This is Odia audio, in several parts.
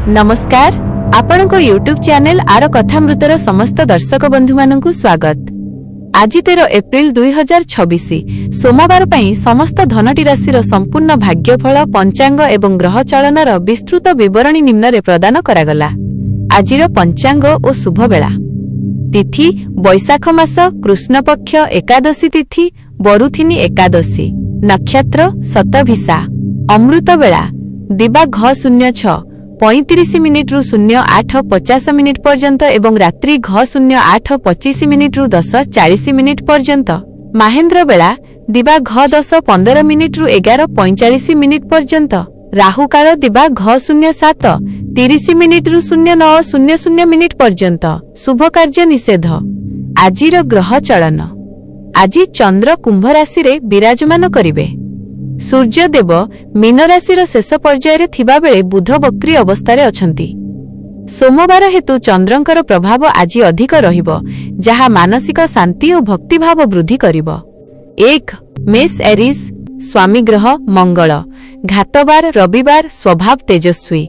ନମସ୍କାର, ଆପଣଙ୍କ ୟୁଟ୍ୟୁବ୍ ଚ୍ୟାନେଲ ଆର କଥାମୃତର ସମସ୍ତ ଦର୍ଶକ ବନ୍ଧୁମାନଙ୍କୁ ସ୍ୱାଗତ। ଆଜି 13 ଏପ୍ରିଲ 2026 ସୋମବାର ପାଇଁ ସମସ୍ତ ଧନଟି ରାଶିର ସମ୍ପୂର୍ଣ୍ଣ ଭାଗ୍ୟଫଳ, ପଞ୍ଚାଙ୍ଗ ଏବଂ ଗ୍ରହ ଚଳନର ବିସ୍ତୃତ ବିବରଣୀ ନିମ୍ନରେ ପ୍ରଦାନ କରାଗଲା। ଆଜିର ପଞ୍ଚାଙ୍ଗ ଓ ଶୁଭବେଳା ତିଥି: ବୈଶାଖ ମାସ କୃଷ୍ଣପକ୍ଷ ଏକାଦଶୀ ତିଥି, ବରୁଥିନୀ ଏକାଦଶୀ। ନକ୍ଷତ୍ର ଶତଭିଷା। ଅମୃତ ବେଳା ଦିବା ଘ 06:35 ମିନିଟ୍ରୁ 08:50 ମିନିଟ୍ ପର୍ଯ୍ୟନ୍ତ ଏବଂ ରାତ୍ରି ଘ 08:25 ମିନିଟ୍ରୁ 10:40 ମିନିଟ୍ ପର୍ଯ୍ୟନ୍ତ। ମାହେନ୍ଦ୍ର ବେଳା ଦିବା ଘ 10:15 ମିନିଟ୍ରୁ 11:45 ମିନିଟ୍ ପର୍ଯ୍ୟନ୍ତ। ରାହୁକାଳ ଦିବା ଘ 07:30 ମିନିଟ୍ରୁ 09:00 ମିନିଟ୍ ପର୍ଯ୍ୟନ୍ତ। ଶୁଭ କାର୍ଯ୍ୟ ନିଷେଧ। ଆଜିର ଗ୍ରହ ଚଳନ: ଆଜି ଚନ୍ଦ୍ର କୁମ୍ଭ ରାଶିରେ ବିରାଜମାନ କରିବେ। ସୂର୍ଯ୍ୟଦେବ ମୀନ ରାଶିର ଶେଷ ପର୍ଯ୍ୟାୟରେ ଥିବାବେଳେ ବୁଧ ବକ୍ରୀ ଅବସ୍ଥାରେ ଅଛନ୍ତି। ସୋମବାର ହେତୁ ଚନ୍ଦ୍ରଙ୍କର ପ୍ରଭାବ ଆଜି ଅଧିକ ରହିବ, ଯାହା ମାନସିକ ଶାନ୍ତି ଓ ଭକ୍ତିଭାବ ବୃଦ୍ଧି କରିବ। 1, ମେଷ, ଏରିସ୍। ସ୍ୱାମୀ ଗ୍ରହ ମଙ୍ଗଳ। ଘାତବାର ରବିବାର। ସ୍ୱଭାବ ତେଜସ୍ୱୀ।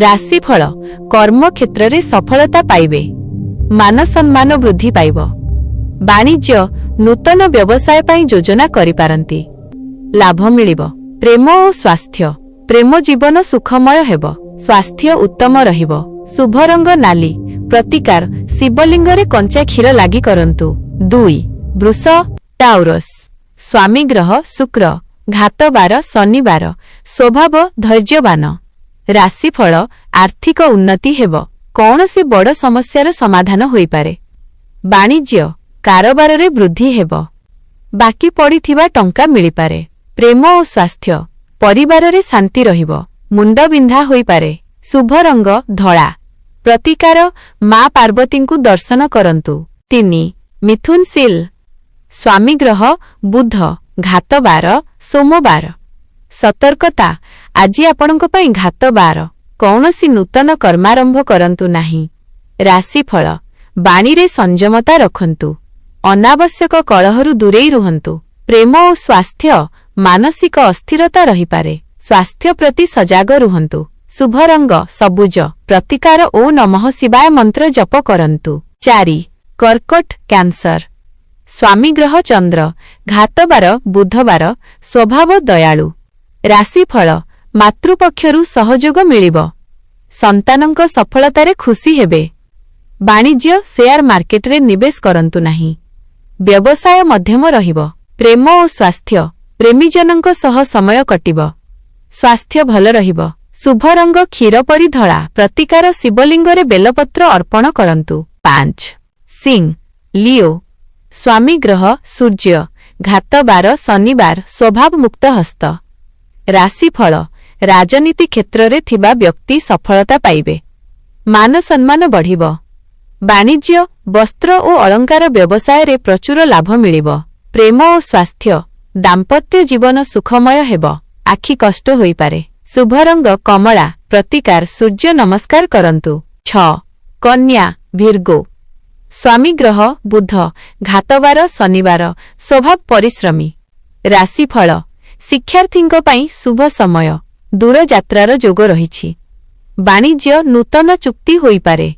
ରାଶିଫଳ: କର୍ମକ୍ଷେତ୍ରରେ ସଫଳତା ପାଇବେ। ମାନ ସମ୍ମାନ ବୃଦ୍ଧି ପାଇବ। ବାଣିଜ୍ୟ, ନୂତନ ବ୍ୟବସାୟ ପାଇଁ ଯୋଜନା କରିପାରନ୍ତି। ଲାଭ ମିଳିବ। ପ୍ରେମ ଓ ସ୍ୱାସ୍ଥ୍ୟ: ପ୍ରେମ ଜୀବନ ସୁଖମୟ ହେବ। ସ୍ୱାସ୍ଥ୍ୟ ଉତ୍ତମ ରହିବ। ଶୁଭ ରଙ୍ଗ ନାଲି। ପ୍ରତିକାର: ଶିବଲିଙ୍ଗରେ କଞ୍ଚା କ୍ଷୀର ଲାଗି କରନ୍ତୁ। 2, ବୃଷ, ଟାଉରସ୍। ସ୍ୱାମୀ ଗ୍ରହ ଶୁକ୍ର। ଘାତବାର ଶନିବାର। ସ୍ୱଭାବ ଧୈର୍ଯ୍ୟବାନ। ରାଶିଫଳ: ଆର୍ଥିକ ଉନ୍ନତି ହେବ। କୌଣସି ବଡ଼ ସମସ୍ୟାର ସମାଧାନ ହୋଇପାରେ। ବାଣିଜ୍ୟ, କାରବାରରେ ବୃଦ୍ଧି ହେବ। ବାକି ପଡ଼ିଥିବା ଟଙ୍କା ମିଳିପାରେ। ପ୍ରେମ ଓ ସ୍ୱାସ୍ଥ୍ୟ: ପରିବାରରେ ଶାନ୍ତି ରହିବ। ମୁଣ୍ଡବିନ୍ଧା ହୋଇପାରେ। ଶୁଭ ରଙ୍ଗ ଧଳା। ପ୍ରତିକାର: ମା ପାର୍ବତୀଙ୍କୁ ଦର୍ଶନ କରନ୍ତୁ। 3, ମିଥୁନ, ସିଲ୍। ସ୍ୱାମୀ ଗ୍ରହ ବୁଧ। ଘାତବାର ସୋମବାର। ସତର୍କତା: ଆଜି ଆପଣଙ୍କ ପାଇଁ ଘାତବାର। କୌଣସି ନୂତନ କର୍ମାରମ୍ଭ କରନ୍ତୁ ନାହିଁ। ରାଶିଫଳ: ବାଣୀରେ ସଂଯମତା ରଖନ୍ତୁ। ଅନାବଶ୍ୟକ କଳହରୁ ଦୂରେଇ ରୁହନ୍ତୁ। ପ୍ରେମ ଓ ସ୍ୱାସ୍ଥ୍ୟ: ମାନସିକ ଅସ୍ଥିରତା ରହିପାରେ। ସ୍ୱାସ୍ଥ୍ୟ ପ୍ରତି ସଜାଗ ରୁହନ୍ତୁ। ଶୁଭ ରଙ୍ଗ ସବୁଜ। ପ୍ରତିକାର: ଓଁ ନମଃ ଶିବାୟ ମନ୍ତ୍ର ଜପ କରନ୍ତୁ। 4, କର୍କଟ, କ୍ୟାନ୍ସର। ସ୍ୱାମୀ ଗ୍ରହ ଚନ୍ଦ୍ର। ଘାତବାର ବୁଧବାର। ସ୍ୱଭାବ ଦୟାଳୁ। ରାଶିଫଳ: ମାତୃପକ୍ଷରୁ ସହଯୋଗ ମିଳିବ। ସନ୍ତାନଙ୍କ ସଫଳତାରେ ଖୁସି ହେବେ। ବାଣିଜ୍ୟ, ସେୟାର ମାର୍କେଟରେ ନିବେଶ କରନ୍ତୁ ନାହିଁ। ବ୍ୟବସାୟ ମଧ୍ୟମ ରହିବ। ପ୍ରେମ ଓ ସ୍ୱାସ୍ଥ୍ୟ: ପ୍ରେମୀଜନଙ୍କ ସହ ସମୟ କଟିବ। ସ୍ୱାସ୍ଥ୍ୟ ଭଲ ରହିବ। ଶୁଭ ରଙ୍ଗ କ୍ଷୀର ପରି ଧଳା। ପ୍ରତିକାର: ଶିବଲିଙ୍ଗରେ ବେଲପତ୍ର ଅର୍ପଣ କରନ୍ତୁ। 5, ସିଂହ, ଲିଓ। ସ୍ୱାମୀ ଗ୍ରହ ସୂର୍ଯ୍ୟ। ଘାତବାର ଶନିବାର। ସ୍ୱଭାବ ମୁକ୍ତ ହସ୍ତ। ରାଶିଫଳ: ରାଜନୀତି କ୍ଷେତ୍ରରେ ଥିବା ବ୍ୟକ୍ତି ସଫଳତା ପାଇବେ। ମାନ ସମ୍ମାନ ବଢ଼ିବ। ବାଣିଜ୍ୟ, ବସ୍ତ୍ର ଓ ଅଳଙ୍କାର ବ୍ୟବସାୟରେ ପ୍ରଚୁର ଲାଭ ମିଳିବ। ପ୍ରେମ ଓ ସ୍ୱାସ୍ଥ୍ୟ: ଦାମ୍ପତ୍ୟ ଜୀବନ ସୁଖମୟ ହେବ। ଆଖି କଷ୍ଟ ହୋଇପାରେ। ଶୁଭ ରଙ୍ଗ କମଳା। ପ୍ରତିକାର: ସୂର୍ଯ୍ୟ ନମସ୍କାର କରନ୍ତୁ। 6, କନ୍ୟା, ଭିର୍ଗୋ। ସ୍ୱାମୀ ଗ୍ରହ ବୁଧ। ଘାତବାର ଶନିବାର। ସ୍ୱଭାବ ପରିଶ୍ରମୀ। ରାଶିଫଳ: ଶିକ୍ଷାର୍ଥୀଙ୍କ ପାଇଁ ଶୁଭ ସମୟ। ଦୂରଯାତ୍ରାର ଯୋଗ ରହିଛି। ବାଣିଜ୍ୟ, ନୂତନ ଚୁକ୍ତି ହୋଇପାରେ।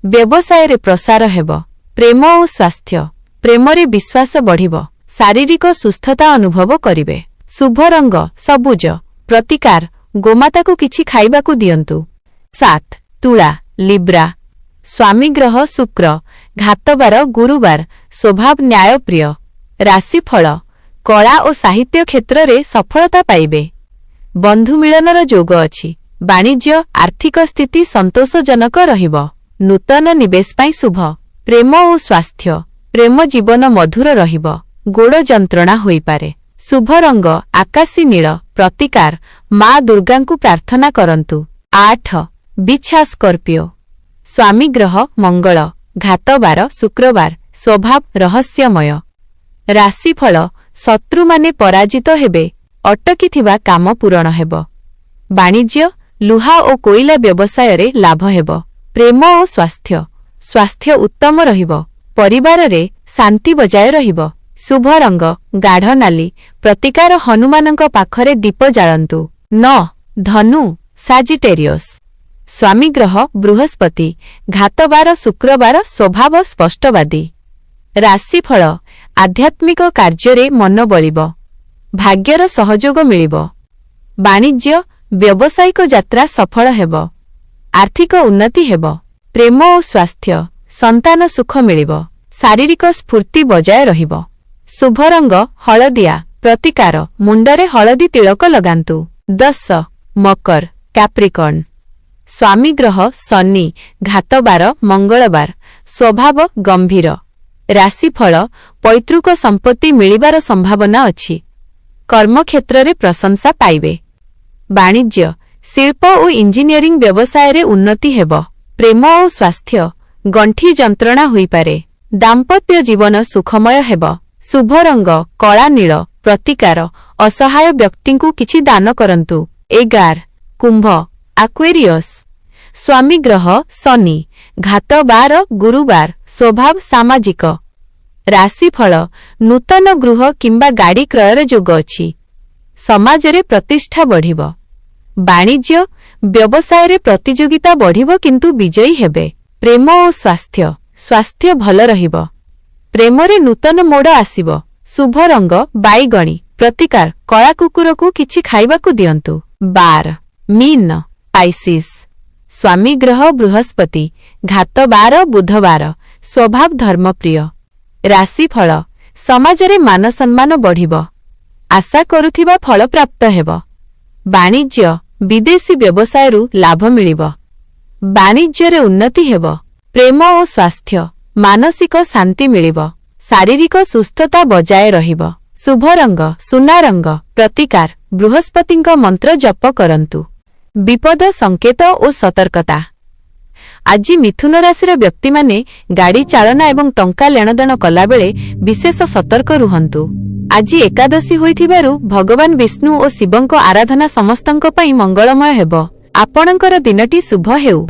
ବ୍ୟବସାୟରେ ପ୍ରସାର ହେବ। ପ୍ରେମ ଓ ସ୍ୱାସ୍ଥ୍ୟ: ପ୍ରେମରେ ବିଶ୍ୱାସ ବଢ଼ିବ। ଶାରୀରିକ ସୁସ୍ଥତା ଅନୁଭବ କରିବେ। ଶୁଭ ରଙ୍ଗ ସବୁଜ। ପ୍ରତିକାର: ଗୋମାତାକୁ କିଛି ଖାଇବାକୁ ଦିଅନ୍ତୁ। 7, ତୁଳା, ଲିବ୍ରା। ସ୍ୱାମୀ ଗ୍ରହ ଶୁକ୍ର। ଘାତବାର ଗୁରୁବାର। ସ୍ୱଭାବ ନ୍ୟାୟପ୍ରିୟ। ରାଶିଫଳ: କଳା ଓ ସାହିତ୍ୟ କ୍ଷେତ୍ରରେ ସଫଳତା ପାଇବେ। ବନ୍ଧୁ ମିଳନର ଯୋଗ ଅଛି। ବାଣିଜ୍ୟ, ଆର୍ଥିକ ସ୍ଥିତି ସନ୍ତୋଷଜନକ ରହିବ। ନୂତନ ନିବେଶ ପାଇଁ ଶୁଭ। ପ୍ରେମ ଓ ସ୍ୱାସ୍ଥ୍ୟ: ପ୍ରେମ ଜୀବନ ମଧୁର ରହିବ। ଗୋଡ଼ ଯନ୍ତ୍ରଣା ହୋଇପାରେ। ଶୁଭ ରଙ୍ଗ ଆକାଶୀ ନୀଳ। ପ୍ରତିକାର: ମା ଦୁର୍ଗାଙ୍କୁ ପ୍ରାର୍ଥନା କରନ୍ତୁ। 8, ବିଛା, ସ୍କର୍ପିଓ। ସ୍ୱାମୀ ଗ୍ରହ ମଙ୍ଗଳ। ଘାତବାର ଶୁକ୍ରବାର। ସ୍ୱଭାବ ରହସ୍ୟମୟ। ରାଶିଫଳ: ଶତ୍ରୁମାନେ ପରାଜିତ ହେବେ। ଅଟକିଥିବା କାମ ପୂରଣ ହେବ। ବାଣିଜ୍ୟ, ଲୁହା ଓ କୋଇଲା ବ୍ୟବସାୟରେ ଲାଭ ହେବ। ପ୍ରେମ ଓ ସ୍ୱାସ୍ଥ୍ୟ: ସ୍ୱାସ୍ଥ୍ୟ ଉତ୍ତମ ରହିବ। ପରିବାରରେ ଶାନ୍ତି ବଜାୟ ରହିବ। ଶୁଭ ରଙ୍ଗ ଗାଢ଼ ନାଲି। ପ୍ରତିକାର: ହନୁମାନଙ୍କ ପାଖରେ ଦୀପ ଜାଳନ୍ତୁ। 9, ଧନୁ, ସାଜିଟେରିୟସ୍। ସ୍ୱାମୀ ଗ୍ରହ ବୃହସ୍ପତି, ଘାତବାର ଶୁକ୍ରବାର, ସ୍ୱଭାବ ସ୍ପଷ୍ଟବାଦୀ। ରାଶିଫଳ: ଆଧ୍ୟାତ୍ମିକ କାର୍ଯ୍ୟରେ ମନ ବଳିବ। ଭାଗ୍ୟର ସହଯୋଗ ମିଳିବ। ବାଣିଜ୍ୟ, ବ୍ୟବସାୟିକ ଯାତ୍ରା ସଫଳ ହେବ। ଆର୍ଥିକ ଉନ୍ନତି ହେବ। ପ୍ରେମ ଓ ସ୍ୱାସ୍ଥ୍ୟ: ସନ୍ତାନ ସୁଖ ମିଳିବ। ଶାରୀରିକ ସ୍ଫୂର୍ତ୍ତି ବଜାୟ ରହିବ। ଶୁଭ ରଙ୍ଗ ହଳଦିଆ। ପ୍ରତିକାର: ମୁଣ୍ଡରେ ହଳଦୀ ତିଳକ ଲଗାନ୍ତୁ। 10. ମକର, କାପ୍ରିକର୍ଣ୍ଣ। ସ୍ୱାମୀ ଗ୍ରହ ଶନି, ଘାତବାର ମଙ୍ଗଳବାର, ସ୍ୱଭାବ ଗମ୍ଭୀର। ରାଶିଫଳ: ପୈତୃକ ସମ୍ପତ୍ତି ମିଳିବାର ସମ୍ଭାବନା ଅଛି। କର୍ମକ୍ଷେତ୍ରରେ ପ୍ରଶଂସା ପାଇବେ। ବାଣିଜ୍ୟ, ଶିଳ୍ପ ଓ ଇଞ୍ଜିନିୟରିଂ ବ୍ୟବସାୟରେ ଉନ୍ନତି ହେବ। ପ୍ରେମ ଓ ସ୍ୱାସ୍ଥ୍ୟ: ଗଣ୍ଠି ଯନ୍ତ୍ରଣା ହୋଇପାରେ। ଦାମ୍ପତ୍ୟ ଜୀବନ ସୁଖମୟ ହେବ। ଶୁଭ ରଙ୍ଗ କଳା ନୀଳ। ପ୍ରତିକାର: ଅସହାୟ ବ୍ୟକ୍ତିଙ୍କୁ କିଛି ଦାନ କରନ୍ତୁ। 11. କୁମ୍ଭ, ଆକ୍ୱେରିୟସ୍। ସ୍ୱାମୀ ଗ୍ରହ ଶନି, ଘାତ ବାର ଗୁରୁବାର, ସ୍ୱଭାବ ସାମାଜିକ। ରାଶିଫଳ: ନୂତନ ଗୃହ କିମ୍ବା ଗାଡ଼ି କ୍ରୟର ଯୋଗ ଅଛି। ସମାଜରେ ପ୍ରତିଷ୍ଠା ବଢ଼ିବ। ବାଣିଜ୍ୟ, ବ୍ୟବସାୟରେ ପ୍ରତିଯୋଗିତା ବଢ଼ିବ, କିନ୍ତୁ ବିଜୟୀ ହେବେ। ପ୍ରେମ ଓ ସ୍ୱାସ୍ଥ୍ୟ: ସ୍ୱାସ୍ଥ୍ୟ ଭଲ ରହିବ। ପ୍ରେମରେ ନୂତନ ମୋଡ଼ ଆସିବ। ଶୁଭ ରଙ୍ଗ ବାଇଗଣୀ। ପ୍ରତିକାର: କଳା କୁକୁରକୁ କିଛି ଖାଇବାକୁ ଦିଅନ୍ତୁ। 12. ମୀନ, ପାଇସିସ୍। ସ୍ୱାମୀ ଗ୍ରହ ବୃହସ୍ପତି, ଘାତ ବାର ବୁଧବାର, ସ୍ୱଭାବ ଧର୍ମପ୍ରିୟ। ରାଶିଫଳ: ସମାଜରେ ମାନସମ୍ମାନ ବଢ଼ିବ। ଆଶା କରୁଥିବା ଫଳ ପ୍ରାପ୍ତ ହେବ। ବାଣିଜ୍ୟ, ବିଦେଶୀ ବ୍ୟବସାୟରୁ ଲାଭ ମିଳିବ। ବାଣିଜ୍ୟରେ ଉନ୍ନତି ହେବ। ପ୍ରେମ ଓ ସ୍ୱାସ୍ଥ୍ୟ: ମାନସିକ ଶାନ୍ତି ମିଳିବ। ଶାରୀରିକ ସୁସ୍ଥତା ବଜାୟ ରହିବ। ଶୁଭ ରଙ୍ଗ ସୁନା ରଙ୍ଗ। ପ୍ରତିକାର: ବୃହସ୍ପତିଙ୍କ ମନ୍ତ୍ର ଜପ କରନ୍ତୁ। ବିପଦ ସଂକେତ ଓ ସତର୍କତା: ଆଜି ମିଥୁନ ରାଶିର ବ୍ୟକ୍ତିମାନେ ଗାଡ଼ି ଚାଳନା ଏବଂ ଟଙ୍କା ଲେଣଦେଣ କଲାବେଳେ ବିଶେଷ ସତର୍କ ରୁହନ୍ତୁ। ଆଜି ଏକାଦଶୀ ହୋଇଥିବାରୁ ଭଗବାନ ବିଷ୍ଣୁ ଓ ଶିବଙ୍କ ଆରାଧନା ସମସ୍ତଙ୍କ ପାଇଁ ମଙ୍ଗଳମୟ ହେବ। ଆପଣଙ୍କର ଦିନଟି ଶୁଭ ହେଉ।